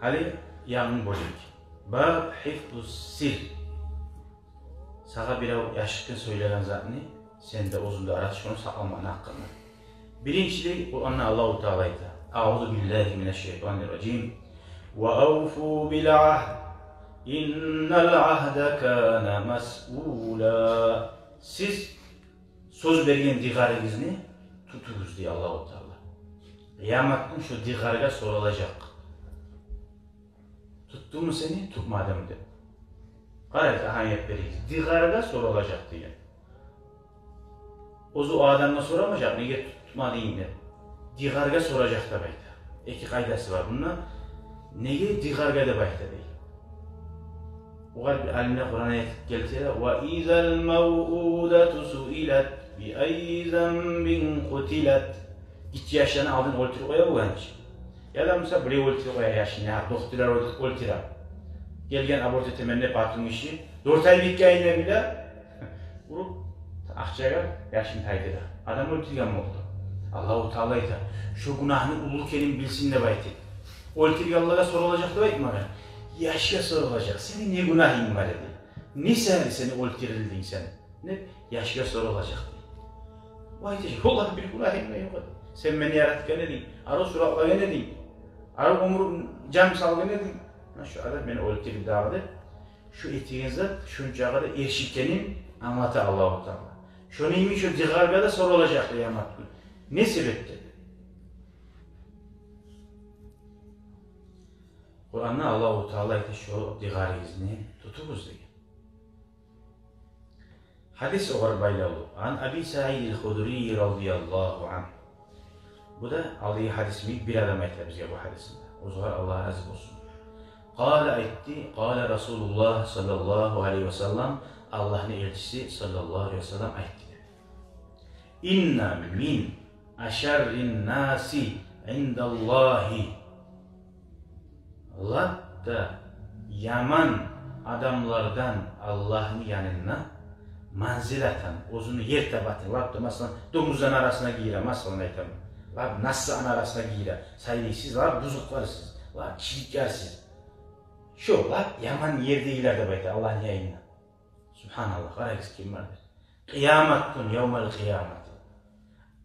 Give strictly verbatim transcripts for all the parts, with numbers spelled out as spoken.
Гьали янгы бёлюк. Баб хифзус сир. Сагъа бирев яшыртгъын сёйлеген затны, сен де, оьзюнг де арасында шону сакъламакъны гьакъында. Биринчилей, Къуранда Аллагьу Таала айта: «Аузу биллагьи минаш шайтанир ражим. Ва авфу бил агьд. Иннал агьда кана масъула». Сиз сёз берген дыгъарыгъызны тутугъуз, дей Аллагьу Таала. Къыямат гюн шо дыгъаргъа соралажакъ. Тутдуму сени, тутмадымы деп. Къарайыкъ, агьамият беригиз. Дыгъаргъа соралажакъ деген. Оьзю адамгъа сорамажакъ, неге тутмадынг деп. Дыгъаргъа соражакъ деп айта. Эки къайдасы бар мунда. Неге дыгъаргъа деп айта дей. Огъар бир алимлер Къуран аят гелтире: «Ва изал мавъудату суилат би айи занбин къутилат». Гиччи яшланы алдын оьлтюрюп къоя болгъан чы. Яда, мисал, бирев оьлтюрюп къоя яшын, я дохтурлар оьлтюрюп, оьлтюрюп. Гелген аборт этемен деп къатын гиши, дёрт ай битгенине биле, уруп, акъчагъа яшын тайдыра. Адам оьлтюрген болду. Аллагьу Таала айта, шо гюнагьны уллу экенин билсин деп айтып. Оьлтюргенлеге соралажакъ деп айтмагъан. Яшгъа соралажакъ. Сени не гюнагьынг бар эди? Не саялы сени оьлтюрюлдюнг сен? Деп яшгъа соралажакъ дей. О айтажакъ: «Валлагь, бир гюнагьым да ёкъ эди. Сен мени яратгъан эдинг, арив суратлагъан эдинг, арив оьмюр, жан салгъан эдинг. Муна шо адам мени оьлтюрдю дагъы», — деп. Шо этеген зат шончакъы да эрши экенин англата Аллагьу Таала. Шону йимик шо дыгъаргъа да соралажакъ къыямат гюн. Не себепден? Къуранда Аллагьу Таала айта: «Шо дыгъарыгъызны тутугъуз», — деген. Гьадис огъар байлавлу. Ан Аби Саид аль-Худри радияллагьу ангь. Бу да алдагъы гьадис йимик, бир адам айта бизге бу гьадисни де. Огъар Аллагь рази болсун. Къала, айтды, къала Расулуллагь саллаллагьу алайгьи ва саллам, Аллагьны элчиси саллаллагьу алайгьи ва саллам айтды: «Инна мин ашаррин наси индаллагьи». Лап да яман адамлардан Аллагьны янында манзилатан, оьзюню ер табатын, лап да, масала, домузланы арасына гире, масала айтаман, лап насаны арасына гире, сайлайсыз, лап бузукъларсыз, лап чириклерсиз. Шо лап яман ердегилер деп айта Аллагьны янында. Субгьаналлагь, къарагъыз, ким бардыр. Къыямат гюн, явмал къыямат.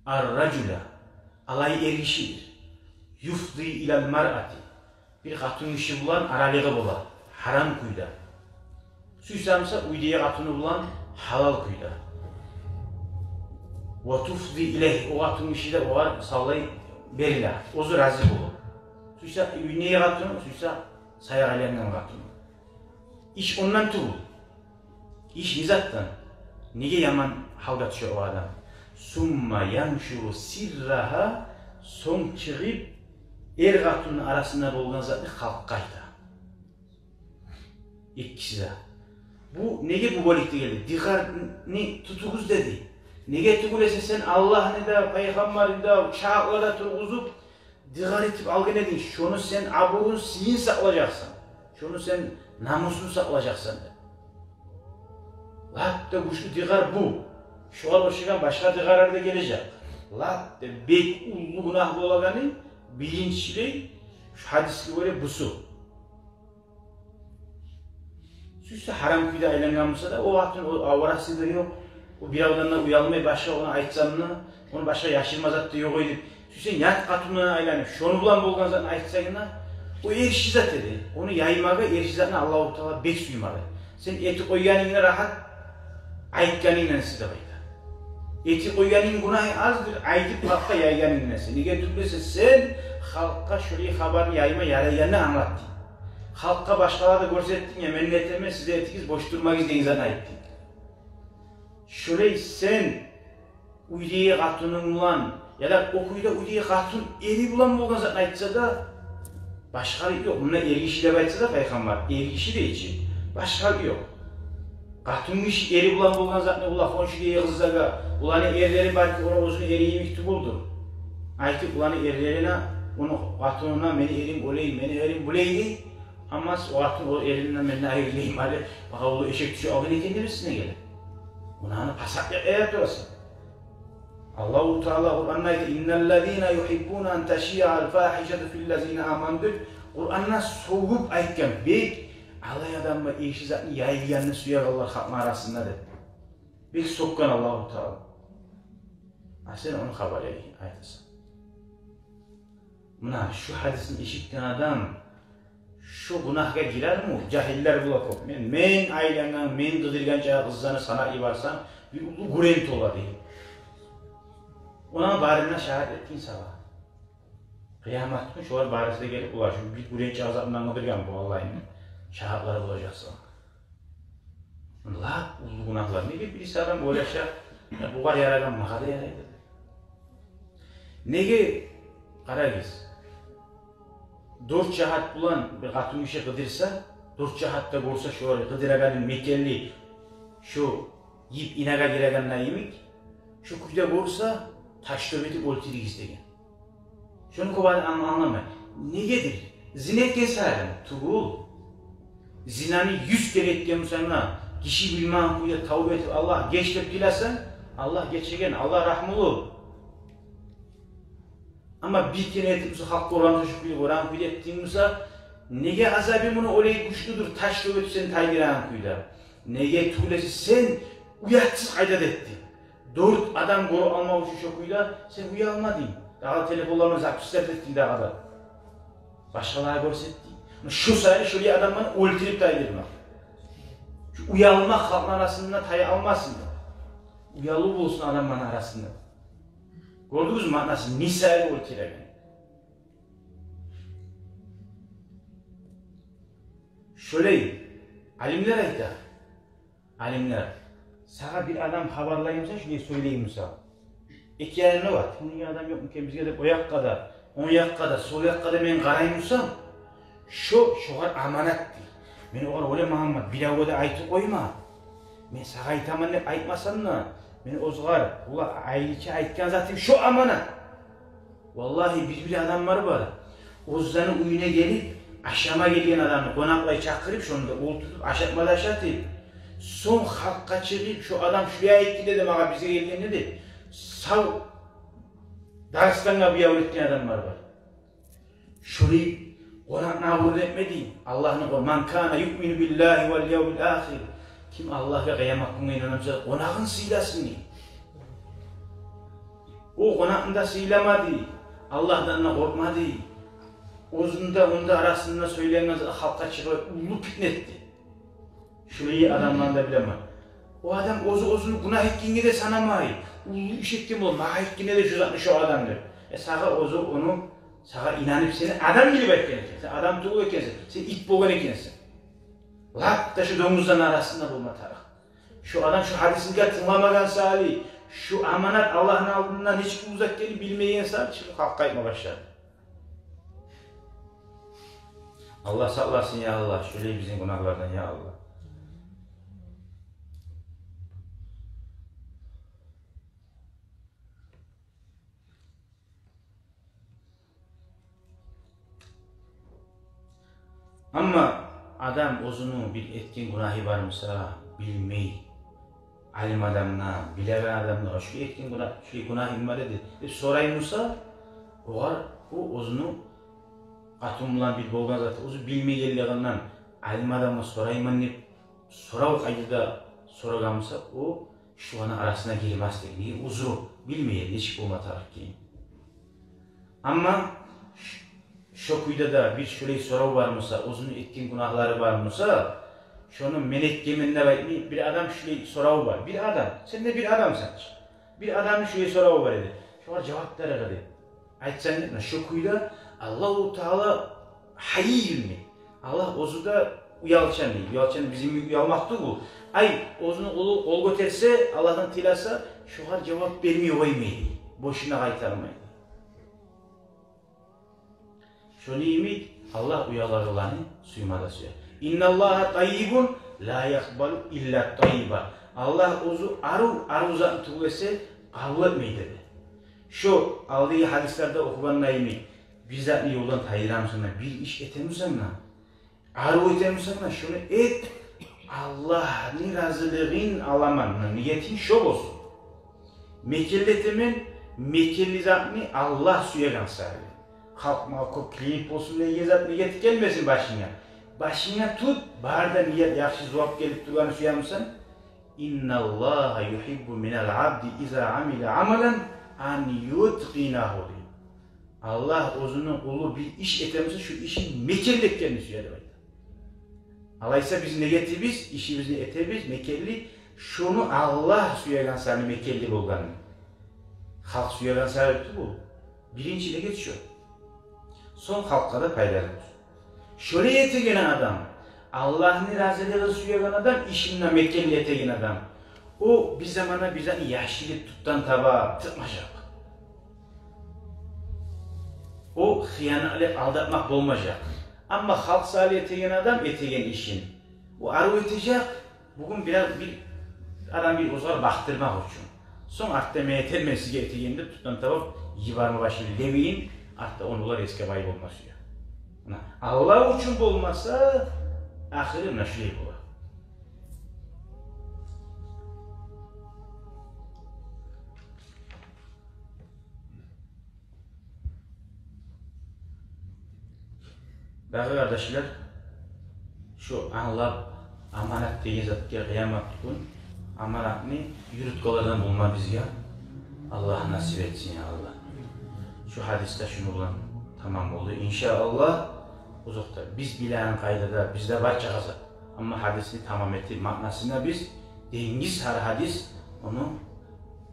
Ар-ражула, алай эргишидир. Юфди илал маръати, бир къатын гиши булан аралыгъы бола гьарам кюйде. Сюйсе буса уьйдеги къатыны булан гьалал кюйде. Ва туфди илайгьи, о къатын гиши де огъар савлай бериле, оьзю рази болуп. Сюйсе уьйдеги къатыны, сюйсе саякъ айлангъан къатыны. Иш ондан тюгюл. Иш не затдан? Неге яман гьалгъа тюше о адам? Сумма яншуру сиррагьа, сонг чыгъып эр-къатынны арасында болгъан затны халкъгъа айта. Экиси де. Бу неге бу бёлюкде гелди? Дыгъарны тутугъуз деди. Неге тюгюл эсе сен Аллагьны да, пайхаммарны да, чакълар да тургъузуп, дыгъар этип алгъан эдинг, шону сен абурун, сыйын сакълажакъсан, шону сен намусун сакълажакъсан деп. Лап да гючлю дыгъар бу. Шогъар ошагъан башгъа дыгъарлар да гележек. Лап да бек уллу гюнагь болагъаны биринчилей, шу гьадисге гёре, бусу. Сюйсе гьарам кюйде айлангъан буса да, о къатын, о аварасы да ёкъ, о биревден де уялмай, башгъа, ону айтсам да, ону башгъа яшырма зат да ёкъ эди. Сюйсе ят къатындан айланып, шону булан болгъан затны айтсанг да, о эрши зат эди. Ону яймагъа, эрши затны Аллагьу Таала бек сюймеди. Сен этип къойгъанынгны рагьат, айтгъанынгдан эсе деп айта. Этип къойгъанынг гюнагьы аздыр, айтып халкъгъа яйгъанынгдан эсе. Неге тюгюл эсе сен халкъгъа шулай хабарны яйма ярайгъанны англатдынг. Халкъгъа, башгъалагъа да гёрсетдинг, я мен де этемен, сиз де этигиз, бош турмагъыз деген затны айтдынг. Шулай сен уьйдеги къатынынг булан, яда о кюйде уьйдеги къатын эри булан болгъан затны айтса да, башгъалыкъ ёкъ. Мунда эргиши деп айтса да пайхаммар, эргиши дейчи, башгъалыкъ ёкъ. Къатын гиши эри булан болгъан затны, улан, хоншудагъы къызлагъа, уланы эрлери, балки, ону оьзюню эри йимик тюгюлдюр, айтып уланы эрлерине, ону къатынына: «Мени эрим олай, мени эрим булай», — дей. Амма о къатын о эринден: «Мен де айрылайым гьали, магъа уллу эшек тюшюп алгъан экен», — демесине геле. Муна аны пасатлыкъ аят тураса. Аллагьу Таала Къуранда айта: «Инналлазина юхиббуна ан ташиа аль-фахишату филлазина аману», — деп, Къуранда сёгюп айтгъан, бек алай адамгъа эрши затны яйылгъанны сюегенлер халкъны арасында деп. Бек сёкген Аллагьу Таала. А сен ону хабар ай-, айтасан. Муна шу гьадисни эшитген адам шу гюнагьгъа гирерми? Жагьиллер бола кёп. Мен, мен айлангъан, мен къыдыргъан чакъы къызланы санап йиберсем, бир уллу гюрент бола дей. Ондан барына шагьат этгин сагъа. Къыямат гюн шолар барысы да гелип, улашып, бир гюренч азабындан къыдыргъан бу Аллагьны шагьатлары болажакъсан. Лап уллу гюнагьлар. Неге бириси адам ойлаша, я, бугъар ярагъан магъа да ярайды. Неге, къарагъыз, дёрт жагьат булан бир къатын гиши къыдырса, дёрт жагьатда гёрсе шолар къыдырагъанын мекенли, шу йип инагъа гирегенде йимик, шу кюйде гёрсе, таш тёбетип оьлтюрюгюз деген. Шону кёп адам ан-, англамай. Негедир? Зина этген саялымы? Тюгюл. Зинаны юз керен этген бусанг да, гиши билмеген кюйде тавба этип, Аллагь геч деп тилесенг, Аллагь гечеген, Аллагь рагьмулу. Амма бир керен этип буса, халкъ гёрген кюйде, гёрген кюйде этдинг буса, неге азабы муну олай гючлюдюр, таш тёбетип сени тайдырагъан кюйде? Неге тюгюл эсе сен уятсыз къайда да этдинг. Дёрт адам гёрюп алмакъ учун шо кюйде сен уялмадынг. Дагъы телефонларына записьлер де этдинг дагъы да. Башгъалагъа гёрсетдинг. Муна шо саялы шолай адамланы оьлтюрюп тайдырма. Шу уялмакъ халкъны арасында тая алмасын да. Уялыв болсун адамланы арасында. Гёрдюгюзмю маънасын, не саялы оьлтюреген? Шолай алимлер айта. Алимлер, сагъа бир адам хабарлай буса, шулай сёйлей буса, эки янында бар, тынглайгъан адам ёкъму экен бизге деп, о якъгъа да, онг якъгъа да, сол якъгъа да мен къарай бусам, шо шогъар аманат дей. Мен огъар: «Оле, Магьаммат, биревге де айтып къойма. Мен сагъа айтаман деп айтмасам да, мен огъар, олай айрыча айтгъан затым шо аманат». Валлагьи, бир-бир адамлар бар. Оьзлени уьюне гелип, ашама гелген адамны къонакълай чакъырып, шонда олтуртуп, ашатма да ашатып, сонг халкъгъа чыгъып, шо адам шулай айтды деди магъа бизге гелгенде деп, сав Дагъыстангъа буявлу этген адамлар бар. Шолай къонакъны абурун этме дей. Аллагьны къо-, «Ман кана юъмину биллагьи вал явмил ахир». Ким Аллагьгъа, къыямат гюнге инана буса, къонагъын сыйласын дей. О къонакъны да сыйламады, Аллагьдан да къоркъмады. Оьзюню де, ону да арасында сёйленген зат халкъгъа чыгъып, уллу питне этди. Шулай адамланы да билемен. О адам оьзю оьзюню гюнагь этгенге де санамай, уллу иш этген бола, магъа этгенде де шу затны шо адам деп. Э, сагъа оьзю ону, сагъа инанып, сени адам билип айтгъан экен. Сен адам тюгюл экенсен, сен ит болгъан экенсен. Лап да шу донгузланы арасында болма тарыкъ. Шу адам шу гьадисни де тынгламагъан саялы, шу аманат Аллагьны алдында нечик узакъ экенин билмеген саялы, чыгъып халкъгъа айтма башлады. Аллагь сакъласын, я Аллагь, шулай бизин гюнагьлардан, я Аллагь. Амма адам оьзюню бир этген гюнагьы бар буса, билмей, алим адамгъа, билеген адамгъа, шу этген гюнагь, шу гюнагьынг бар эди деп сорай буса, огъар, о оьзюню къатын булан бир болгъан зат, оьзю билмегенлигинден, алим адамгъа сорайман деп сорав къайдада сорагъан буса, о шуланы арасына гирмес деген. Неге? Узру, билмеген, нечик болма тарыкъ экенин. Амма ш-, шо кюйде де бир шулай сорав бар буса, оьзюню этген гюнагьлары бар буса, шону мен этгенмен деп айтмай, бир адам шулай сораву бар. Бир адам, сен де бир адамсан чы. Бир адамны шулай сораву бар эди. Шогъар жавап берер эди. Айтсанг, муна шо кюйде Аллагьу Таала гьайи билмей. Аллагь оьзю де уялчан дей. Уялчан бизин уялмакъ тюгюл. Ай, оьзюню къулу къол гётерсе, Аллагьдан тилесе, шогъар жавап бермей къоймай дей. Бошуна къайтармай дей. Шону йимик Аллагь уялагъанланы сюйме де сюе. «Инналлагьа таййибун ла якъбалу илла таййиба». Аллагь оьзю арив, арив затны тюгюл эсе къабул этмей деди. Шо алдагъы гьадислерде охугъанда йимик, бир затны ёлдан тайдыра бусанг да, бир иш эте бусанг да, арив эте бусанг да, шону эт, Аллагьны разилигин аламан. Муна ниетинг шо болсун. Мекенли этемен, мекенли затны Аллагь сюеген саялы. къалкъмагъа, кёп клиент болсун деген зат ният гелмесин башынга. Башынга тут, бары да ният яхшы, зувап гелип тургъанны сюемисен? Инналлагьа югьиббу минал абди иза амила амалан ан ютгъинагьу, дей. Аллагь оьзюню къулу бир иш этемисе, шу ишин мекенли этгенни сюе деп айта. Алайса биз ниятыбыз, ишибизни этебиз мекенли, шону Аллагь сюеген саялы мекенли болгъанны. Халкъ сюеген саялы тюгюл. Биринчи ният шо. Сонг халкъгъа да пайдалы болсун. Шолай этеген адам, Аллагьны разилигин сюеген адам, ишин де мекенли этеген адам, о бир заманда бир затны яшырып, тутдан таба тыкъмажакъ. О хыянатлыкъ, алдатмакъ болмажакъ. Амма халкъ саялы этеген адам этеген ишин о арив этежек. Бугюн бираз бир адам бир озгъар бакъдырмакъ учун. Сонг артда мен этермен сизге этегенни деп тутдан таба йиберме башлай демейин, артда ону олар эсге бай болмас уьйде. Муна, Аллагь учун болмаса, ахыры муна шулай бола. Дагъы, къардашлар, шу англап, аманат деген затгъа, къыямат гюн аманатны юрютгенлерден болма бизге Аллагь насип этсин, я Аллагь. Шу гьадис де шуну булан тамам болду. Иншааллагь, узакъда биз билеген къайдада бизде бар чакъы зат. Амма гьадисни тамам этип, маънасына биз денгиз, гьар гьадис ону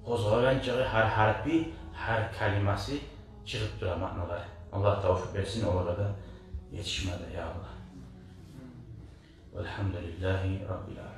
къозгъагъан чакъы, гьар гьарпи, гьар калимасы чыгъып тура маъналар. Аллагь тавфикъ берсин олагъа да етишмеге, я Аллагь. Валгьамдулиллагьи раббил аламин.